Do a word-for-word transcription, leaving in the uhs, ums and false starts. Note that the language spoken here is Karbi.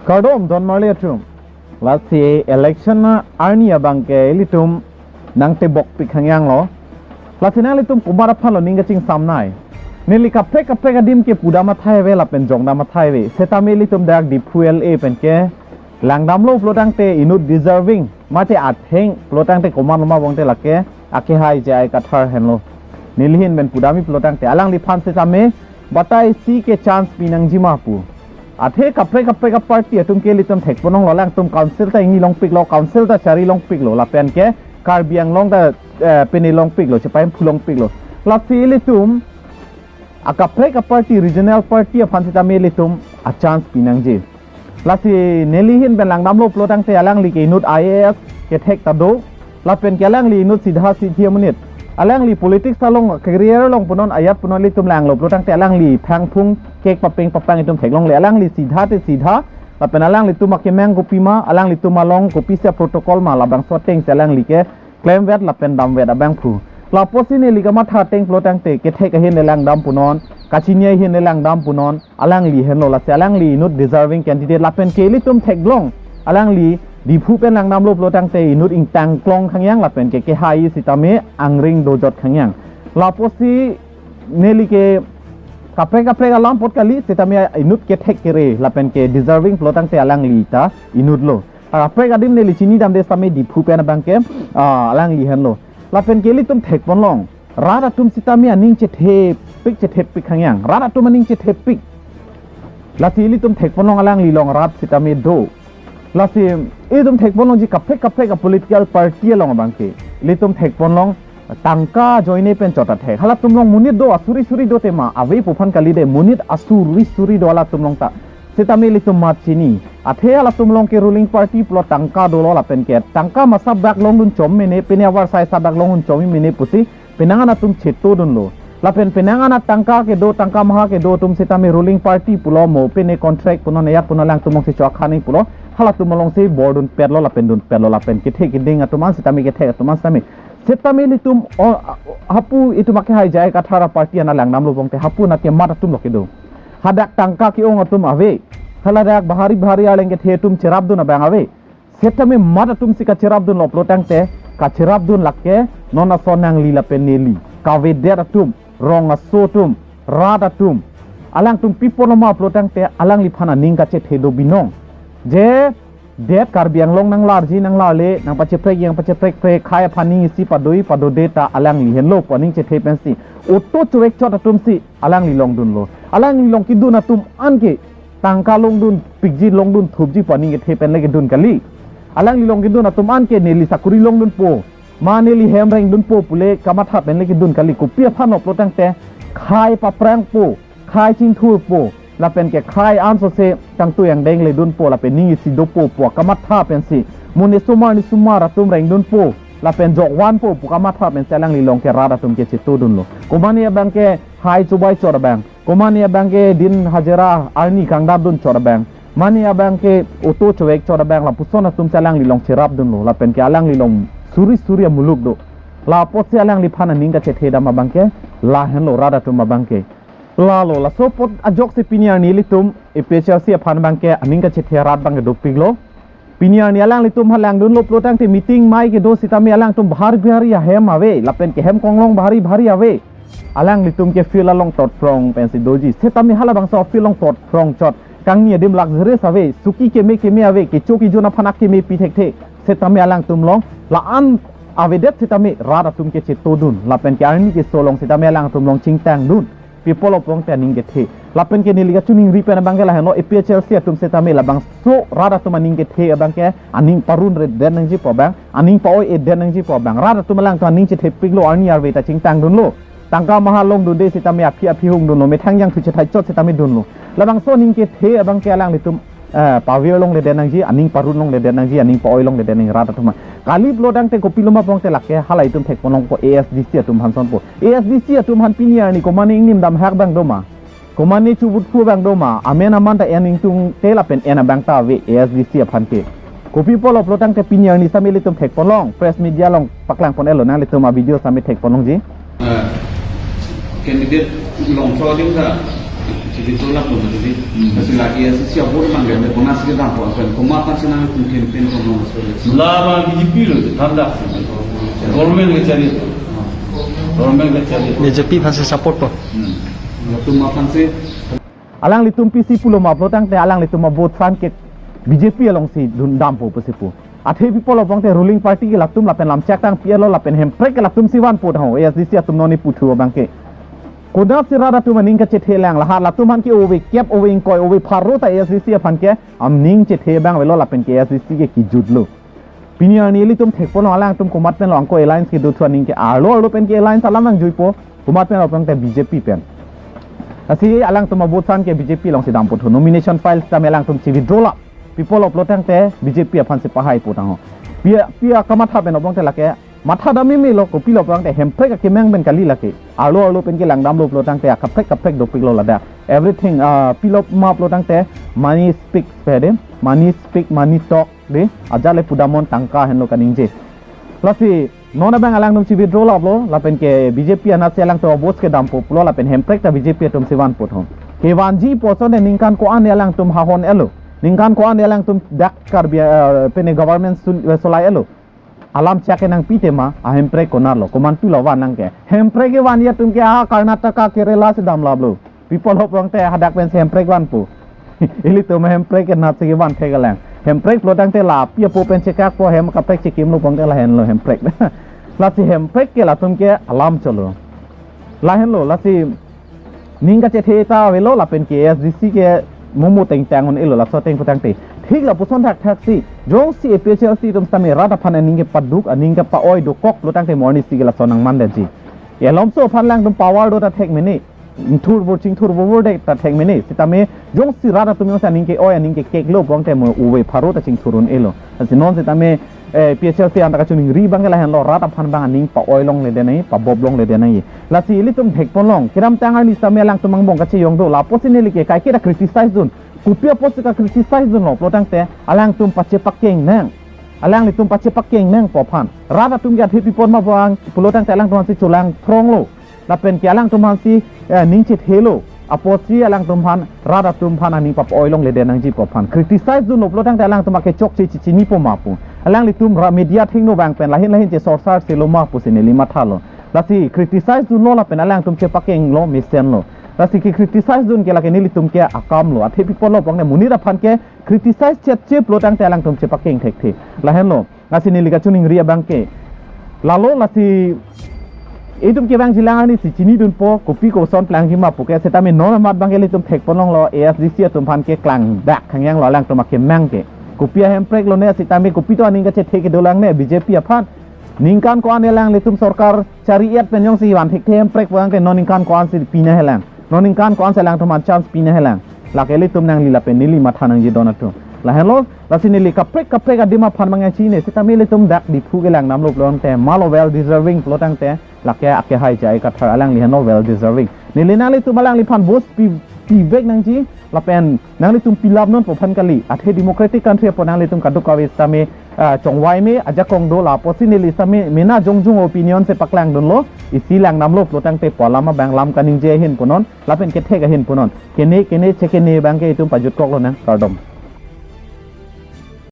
Kardom don marli atum. Lasi election arni abangke ilitum nangtebok pik hangyang lo. Lasi nanglitum komat aphan lo ning kachingsamnai. Neli kaprek kaprek adim ke pudam athai ave lapen jongdam athai ave. Setame ilitum dak Diphu L A pen ke langdamlo pulotangte inut deserving mate atheng pulotangte komat loma bongte lake akehai J I Kathar henlo. Neli ahin pen pudamji pulotangte alangliphan setame batai si ke chance pinangji ma pu. Athe kaprek kaprek a-party atum ke ilitum thekponlong lo, alangtum council ta ingni longpiklo, council ta chari longpiklo, lapen ke Karbi Anglong ta, eh, pini longpiklo, chepaim phu longpiklo. Lasi ilitum akaprek a-party, regional party aphan setame ilitum a-chance pinangji. Lasi neli ahin pen langdamlo pulotangte alangli ke inut I A S kethek ta do. Lapen ke alangli inut sidha sithi amonit. Alangli politics along career along punon ayat punon ilitum langlo pulotangte alangli phangphung kek papeng papang itum theklongle. Alangli sidha te sidha. Lapen alanglitum akemang kopima, alanglitum along kopisi a-protocol ma labangso atengsi alangli ke klemvet lapen damvet abangphu. Lapusi neli kamatha ateng pulotangte kethek ahin le langdam punon, kachini ahin le langdam punon, alangli henlo, lasi alangli inut deserving candidate lapen ke ilitum theklong alangli Diphu pen langdamlo pulotangte inut ingtang klong hangyang lapen ke kehai setame angring dojot hangyang. Lapusi neli ke kaprek kaprek alam apot kali setame inut kethek kere lapen ke deserving pulotangte alangli ta inut lo. Kaprek adim neli chinidamde setame Diphu pen abangke, ah, alangli henlo. Lapen ke ilitum thekponlong rat atum setame aning chethepik chethepik hangyang. Rat atum aning chethepik. Lasi ilitum thekponlong alangli along rat setame do. Lasi ilitum thekponlongji kaprek kaprek a-political party along abangke. Ilitum thekponlong tangka ajoine pen chot athek. Halatum along monit do asuri suri do tema. Ave pu aphan kalide monit asuri suri do halatum along ta. Setame ilitum mat chini. Athe halatum along ke ruling party pulo tangka dolo lapen ke tangka ma sabak longdun chom mene, pini avarsai sabak longdun chom mene pusi penang an atum chetodunlo. Lapen penang an atangka kedo, tangka maha kedo atum setame ruling party pulo mo pini contract punon ayat punon alangtum alongsi chokhaning pulo. Halatum alongsi bordunpetlo lapen dunpetlo lapen kethe keding atum an setame kethek atum an setame. Setame ilitum o, hapu itum akehai J I Kathar a-party an langdamlo bongte hapu nat ke mat atum lo kedo. Hadak tangka ke-ong atum ave. Haladak bahari bahari arleng kethe atum cherapdun abang ave. Setame mat atumsi kacherapdunlo pulotangte, kacherapdun lake non ason nangli lapen neli. Kavedet atum, rong aso atum, rat atum. Alangtum pi apotlo ma pulotangte alangliphan aning kachethe do binong. Je det Karbi Anglong nanglarji nanglarle, nangpacheprek yang pacheprek khai aphan aning isi padoi padode ta alangli henlo pu aning chethe pensi. Auto chowek chot atumsi alangli longdunlo. Alangli along kedun atum anke tangka longdun pikji longdun thupji pu aning kethe pen le kedun kali. Alangli along kedun atum anke neli sakuri longdunpo, ma neli hem rengdunpo pule kamatha pen le kedun kali. Kopi aphanlo pulotangte khai paprangpo, khai chingthurpo, lapen ke khai ansose tangtu yang deng ledunpo lapen aning isi dopo pu kamatha pensi. Mo ne somar ne somar atum rengdunpo lapen jokvanpo pu kamatha pensi alangli along ke rat atum ke chetodunlo. Komane abangke hai chobai chot abang. Komane abangke din hajira arni kangdapdun chot abang. Mane abangke auto chowek chot abang lapuson atumsi alangli along cherapdunlo. Lapen ke alangli along suri suri amuluk do. La apotsi alangliphan aning kachethedam abangke lahenlo rat atum abangke. Lalo laso apot ajoksi pini arni ilitum A P H L C aphan abangke aning kachethe rat abangke dopiklo. Pini arni alanglitum halangdunlo pulotangte meeting mai kedo setame alangtum bahari bahari ahem ave, lapen ke hem konglong bahari bahari ave. Alanglitum ke field along totprong pensi doji. Setame halabangso field along totprong chot. Kangni adim luxurious ave, suki keme keme ave, kecho kejun aphan akeme pi thekthe. Setame alangtum along la-an avedet setame rat atum ke chetodun. Lapen ke arni keso along setame alangtum along chingtangdun. Pi apotlo pulotangte aning kethe. Lapen ke neli kachiningri pen abangke lahenlo A P H L C atum setame labangso rat atum aning kethe abangke aning parunredet nangji pu abang, aning pa-oi-edet nangji pu abang. Rat atum alangtum aning chethepiklo arni arve ta chingtangdunlo. Tangka maha longdunde setame aphi aphi hungdunlo, methang jangthu chethai chot setame dunlo. Labangso aning kethe abangke alanglitum eh, pavir longledet nangji, aning parun longledet nangji, aning pa-oi longledet nangji rat atum. Kali pulotangte kopilo ma pulotangte lake halaitum thekponlongpo A S D C atum aphan sonpo. A S D C atum aphan pini arni komane ingnim damhak abang doma. Komane chubutphu abang doma. Amen aman ta en ingtungte lapen en abang ta ave A S D C aphan ke. Kopi apotlo pulotangte pini arni setame ilitum thekponlong press media along paklangpon-etlo nanglitum a-video setame thekponlongji. Ah, candidate longso adim ta Betul lah pun tadi. Hmm. Kasi lagi A S D C abur mang dia, bonus kita dampot, apa, komat kan senang itu campaign kono masuk election. Lama B J P lo, tanda. Government kecari. Government kecari. B J P aphansi support po. Hmm. Latum aphansi. Alanglitum pisi pulo ma pulo tangte alanglitum a-vote aphan ke B J P alongsi dun dampo pusi pu. Athe pi pulo pulote ruling party ke latum lapen lamchak tangpi lo lapen Hemprek ke latumsi vanpo ho, A S D C atum non iputhu abang ke. Konatsi rat atum aning kachethe lang, lahai latum aphan ke ove kep, ove ingkoi, ove pharo ta A S D C aphan ke aning chethe abang avelo lapen ke A S D C ke kijut lo. Pini arni ilitum thekponlong alangtum komat pen lo angko alliance kedo thu aning ke arlo arlo pen ke alliance alam nangjuipo, komat pen lo pulote B J P pen. Lasi alangtum a-vote aphan ke B J P alongsi dampo thu, nomination file sitame alangtum chi-withdraw la. Pi pulo pulo tangte B J P aphansi pahaipo tang ho. Pi a, pi akamatha pen lo pulote lake matha dam meme lo, kopilo pulote Hemprek akemang pen kali lake. Arlo arlo pen ke langdamlo pulo tangte akaprek kaprek dopiklo ladak. Everything, ah, pilo ma pulo tangte money speaks pe de, money speak, money talk de, ajat le pudamnon tangka henlo kaningje. Lasi non abang alangtum chi-withdraw laplo, lapen ke B J P anatsi alangtum a-vote kedampo pulo lapen Hemprek ta B J P atumsi vanpo thong. Kevanji puson de ningkan ko-an alangtum hahon elo. Ningkan ko-an alangtum dak Karbi, eh, pene government sun, eh, solai elo. Alamchak ke nangpi tema, a-Hemprek konatlo, komantu lo van nang ke. Hemprek kevan atum ke, ah, Karnataka, Kerala si dam laplo. Pi pulo pulote hadak pensi Hemprek vanpo. Ilitum Hemprek kenatsi kevan thek lang. Hemprek pulo tangte la pi apo pen chekakpo, hem kaprek chekimlo pulote lahenlo Hemprek. Lasi Hemprek ke latum ke alam cholo. Lahenlo, lasi ning kachethe ta avelo lapen ke A S D C ke momo teng tang un-elo laso ateng pu tangte. Thik lapuson thakthaksi. Jongsi A P H L C atum sitame rat aphan aning kepaduk, aning kepa-oi dokok pulo tangte mo arnisi ke laso nangman detji. Elomso aphan alangtum power do ta thek mene. Thurvur chingthurvur de ta thek mene. Sitame jongsi rat atum jongsi aning ke-oi aning kekeklo pulote mo ove pharo ta chingthur un-elo. Lasi non sitame, eh, A P H L C anta kachiningri abang ke lahenlo, rat aphan abang aning pa-oi longle det nangji, pabob longle det nangji. Lasi ilitum thekponlong, kedamtang arni sitame alangtum angbong kacheyong do, lapusi neli ke kaike ta criticize dun. Kopi apotsi ka-criticize dunlo pulo tangte alangtum pachepakeng nang. Alanglitum pachepakeng nangpo aphan. Rat atum ke athe pi apot ma bang pulo tangte alangtum aphansi cholang phronglo. Lapen ke alangtum aphansi, eh, ning chethelo. Apotsi alangtum aphan, rat atum aphan aning pa-oi longle det nangji pu aphan. Criticize dunlo pulo tangte alangtum ake chokche chichinipo ma pu. Alanglitum ra media thengno abang pen lahin lahin chesorsar selo ma pusi neli mathalo. Lasi criticize dunlo lapen alangtum chepakenglo mesenlo. Lasi ke-criticize dun ke lake nelitum ke akamlo. Athe pi apotlo pulote monit aphan ke criticize chetche pulo tangte alangtum chepakeng thekthe. Lahenlo. Lasi neli kachiningri abang ke. Lalo lasi itum kevangji lang arnisi chinidunpo, kopi koson plangji ma pu ke, sitame non amat abang ke ilitum thekponlonglo, A S D C atum aphan ke klangdak hangyanglo alangtum akemang ke. Kopi a-Hemprek lone sitame kopi to aning kachethe kedo lang ne B J P aphan. Ningkan ko-an alanglitum sorkar chari-et pen jongsi van thekthe Hemprek pulote non ningkan ko-ansi pi nangjilang. Non ningkan ko-ansi alangtum aphan chance pi nangjilang. Lake ilitum nangli lapen neli matha nangji don atum. Lahenlo, lasi neli kaprek kaprek adim aphan mangya chine, sitame ilitum dak Diphu ke langdamlo pulo tangte, malo well deserving pulo tangte, lake ake hai jai kathar alangli henlo well deserving. Neli nanglitum alangliphan vote pi, pivek nangji, lapen nanglitum pilap nonpo aphan kali, athe democratic country apot nanglitum kadokave sitame, ah, chongvai me, ajakong do lapusi neli sitame mena jongjung opinion si paklang dunlo, isi langdamlo pulo tangte pu alam abang lam kaningje ahin punon, lapen kethek ahin punon. Kene, kene, chekene abang ke itum pajutkoklo nang, kardom.